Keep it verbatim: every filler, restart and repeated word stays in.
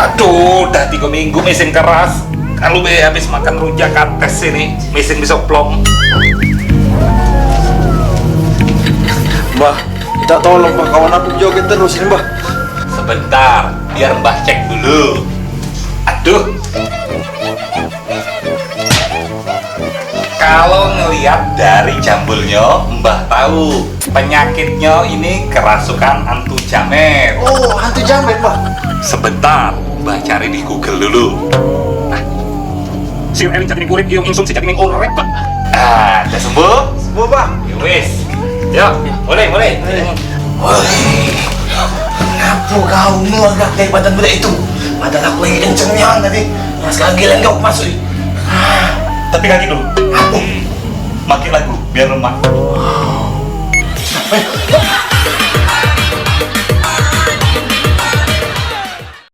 Aduh, dah tigo minggu mising keras. Kalu be habis makan rujak kates ini, mising bisa plong. Mbah, minta tolong, Mbah, kawan aku joget terus ini, Mbah. Sebentar, biar Mbah cek dulu. Aduh. Kalau ngelihat dari jambulnya, Mbah tahu penyakitnya ini kerasukan hantu jamet. Oh, hantu jamet, Mbah. Sebentar, Mbah cari di Google dulu. Nah, sir eling jati ning urip, giung ingsum sing jati ning urip, Pak. Ah, udah sembuh? Sembuh, Mbah. Ya wis. Yuk, mulai, mulai. Woi, ngapo kau ngeluarke dari badan budak itu? Padahal aku lagi kenceng nian tadi. Pas kagiliran kau masuk. Tapi kaki dulu. Apo? Make lagu biar lemak.